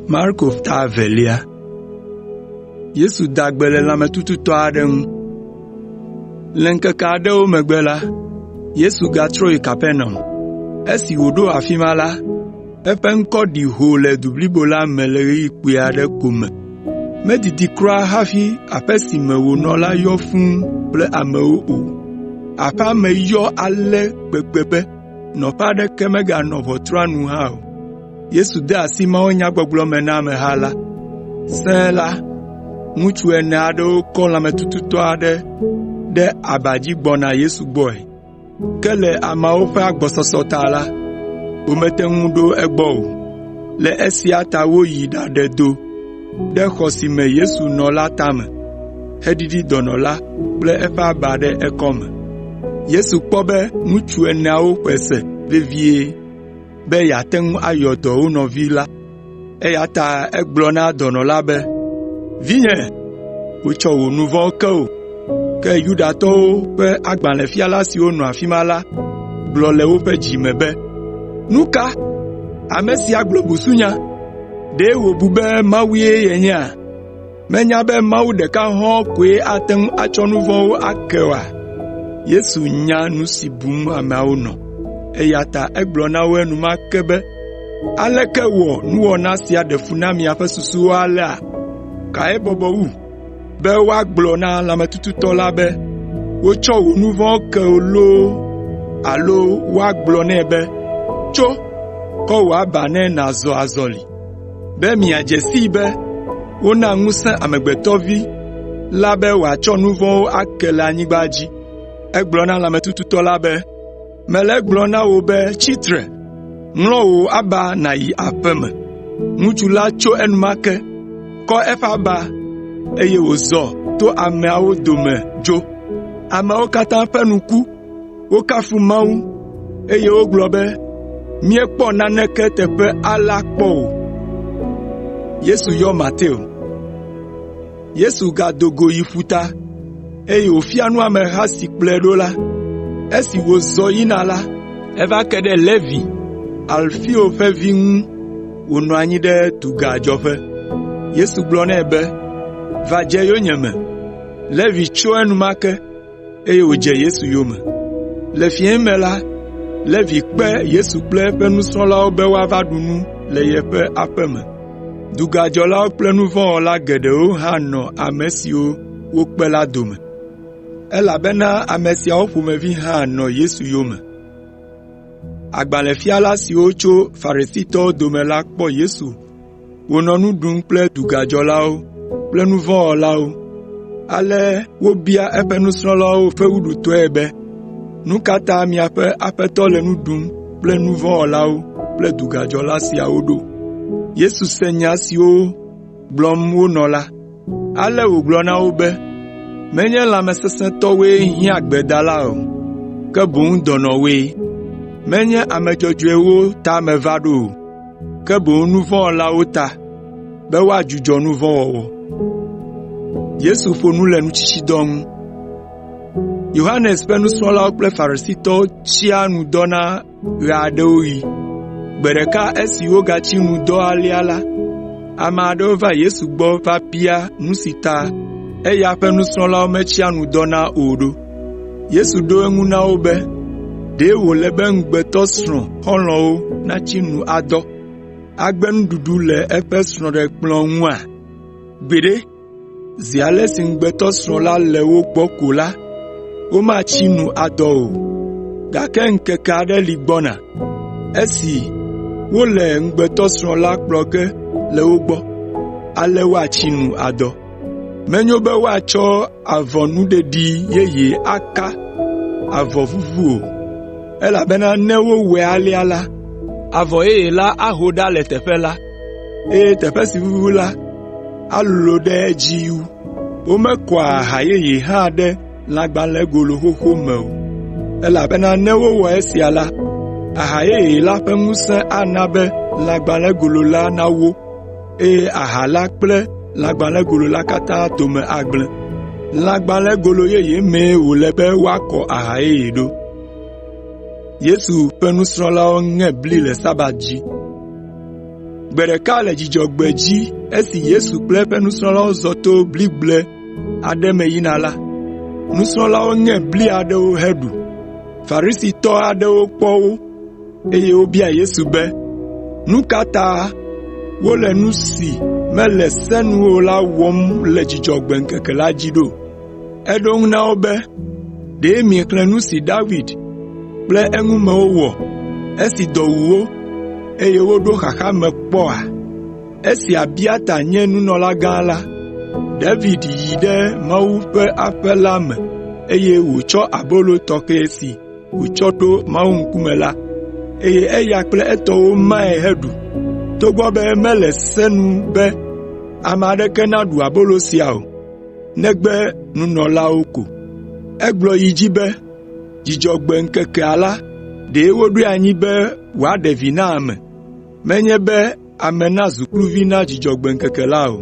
Marko ta evelia. Yesu da gbe le lãmetututɔ aɖe ŋu. Le ŋkeke aɖewo megbe la, Yesu gatrɔ yi Kapernaum. Esi wòɖo afi ma la, eƒe ŋkɔ ɖi hoo le du blibo la me le ɣeyiɣi kpui aɖe ko me. Medidi kura hafi aƒe si me wònɔ la yɔ fũu kple amewo o. Aƒea me yɔ ale gbegbe be nɔƒe aɖeke meganɔ ʋɔtrua nu hã o. Yesu de asi mawunyagbɔgblɔ me na ameha la. Sẽe la, ŋutsu ene aɖewo kɔ lãmetututɔ aɖe ɖe aba dzi gbɔna Yesu gbɔe. Ke le ameawo ƒe agbɔsɔsɔ ta la, womete ŋu ɖo egbɔ o. Le esia ta woyi ɖaɖe do ɖe xɔ si me Yesu nɔ la tame, heɖiɖi dɔnɔ la kple eƒe aba ɖe ekɔme. Yesu kpɔ be ŋutsu eneawo xɔe se vevie be yeate ŋu ayɔ dɔ wo nɔvi la, eya ta egblɔ na dɔnɔ la be, “Vinye, wotsɔ wò nu vɔ̃wo ke wò.” Ke Yudatɔwo ƒe agbalẽfiala siwo nɔ afi ma la gblɔ le woƒe dzi me be, “Nu ka! Ame sia gblɔ busunya! Ɖe wòbu be Mawue yenyea? Menya be Mawu ɖeka hɔ̃ɔ koe ate ŋu atsɔ nu vɔ̃wo ake oa?” Yesu nya nu si bum ameawo nɔ, eya ta egblɔ na wo enumake be, “Aleke wɔ nuwɔna sia ɖe fu na miaƒe susuwo alea? Kae bɔbɔ wu, be woagblɔ na lãmetututɔ la be, ‘Wotsɔ wò nu vɔ̃wo ke wò loo alo woagblɔ nɛ be, ‘Tso, kɔ wò aba ne nàzɔ azɔli?’ Be miadze sii be wona ŋusẽ Amegbetɔ Vi la be wòatsɔ nu vɔ̃wo ake le anyigba dzi.” Egblɔ na lãmetututɔ la be, “Mele egblɔm na wò be tsi tre, ŋlɔ wò aba nàyi aƒe me.” Ŋutsu la tso enumake, kɔ eƒe aba, eye wòzɔ to ameawo dome dzo. Ameawo katã ƒe nu ku, wokafu Mawu, eye wogblɔ be, “Míekpɔ naneke teƒe alea kpɔ o.” Yesu gado go yi ƒuta, eye wòfia nu ameha si kplɔe ɖo la. Esi wòzɔ yina la, eva ke ɖe Levi, Alfeo ƒe vi ŋu wònɔ anyi ɖe dugadzɔƒe. Yesu gblɔ nɛ be, “Va dze yonyeme.” Levi tso enumake, eye wòdze Yesu yome. Le fiẽ me la, Levi kpe Yesu kple eƒe nusrɔ̃lawo be woava ɖu nu le yeƒe aƒe me. Dugadzɔlawo kple nu vɔ̃ wɔla geɖewo hã nɔ ame siwo wokpe la dome, elabena ame siawo ƒomevi hã nɔ Yesu yome. Agbalẽfiala siwo tso Farisitɔwo dome la kpɔ Yesu wònɔ nu ɖum kple dugadzɔlawo kple nu vɔ̃ wɔlawo. Ale wobia eƒe nusrɔ̃lawo fewuɖutɔe be, “Nu ka ta miaƒe Aƒetɔ le nu ɖum kple nu vɔ̃ wɔlawo kple dugadzɔla siawo ɖo?” Yesu se nya siwo gblɔm wonɔ la, ale wògblɔ na wo be, “Menye lãmesesẽtɔwoe hiã gbedala o, ke boŋ dɔnɔwoe. Menye ame dzɔdzɔewo ta meva ɖo o, ke boŋ nu vɔ̃ wɔlawo ta, be woadzudzɔ nu vɔ̃ wɔwɔ.” Yohanes ƒe nusrɔ̃lawo kple Farisitɔwo tsia nu dɔna ɣe aɖewo ɣi. Gbe ɖeka esi wogatsi nu dɔ alea la, ame aɖewo va Yesu gbɔ va bia nu si ta eya ƒe nusrɔ̃lawo metsia nu dɔna o ɖo. Yesu ɖo eŋu na wo be, “Ɖe wòle be ŋugbetɔsrɔ̃ xɔlɔ̃wo natsi nu adɔ, agbe nuɖuɖu le eƒe srɔ̃ɖekplɔ̃ ŋua? Gbeɖe! Zi ale si ŋugbetɔsrɔ̃ la le wo gbɔ ko la, womatsi nu adɔ o, gake ŋkeke aɖe li gbɔna, esi wole ŋugbetɔsrɔ̃ la kplɔ ge le wo gbɔ, ale woatsi nu adɔ. Menyo be woatsɔ avɔ nuɖeɖi yeye aka avɔ vuvu o, elabena ne wowɔe alea la, avɔ yeye la aho ɖa le teƒe la, eye teƒe si vuvu la alolo ɖe edzi wu. Womekɔa aha yeye hã ɖe lãgbalẽgolo xoxo me o, elabena ne wowɔ esia la, aha yeye la ƒe ŋusẽ ana be lãgbalẽgolo la nawó, eye aha la kple lãgbalẽgolo la katã dome agblẽ. Lãgbalẽgolo yeye mee wòle be woakɔ aha yeye ɖo.” Gbe ɖeka le Dzudzɔgbe dzi esi Yesu kple eƒe nusrɔ̃lawo zɔ to bligble aɖe me yina la, nusrɔ̃lawo ŋe bli aɖewo heɖu. Farisitɔ aɖewo kpɔ wo, eye wobia Yesu be, “Nu ka ta wole nu si mele se nu o la wɔm le Dzudzɔgbe ŋkeke la dzi ɖo?” Eɖo eŋu na wo be, “Ɖe miexlẽ nu si David kple eŋumewo wɔ esi dɔ wu wo, eye woɖo xaxa me kpɔa? Esi Abiata nye nunɔlagã la, David yi ɖe Mawu ƒe aƒe la me eye wòtsɔ abolo tɔxɛ si wòtsɔ ɖo Mawu ŋkume la, eye eya kple etɔwo mae heɖu, togbɔ be mele se nu be ame aɖeke naɖu abolo sia o, negbe nunɔlawo ko.” Egblɔ yi edzi be, “Dzudzɔgbe ŋkekea la, ɖe woɖoe anyi be wòaɖe vi na ame, menye be ame nazu kluvi na Dzudzɔgbe ŋkeke la o.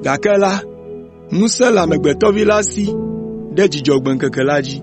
Gake la, ŋusẽ le Amegbetɔ Vi la si ɖe Dzudzɔgbe ŋkeke la dzi.”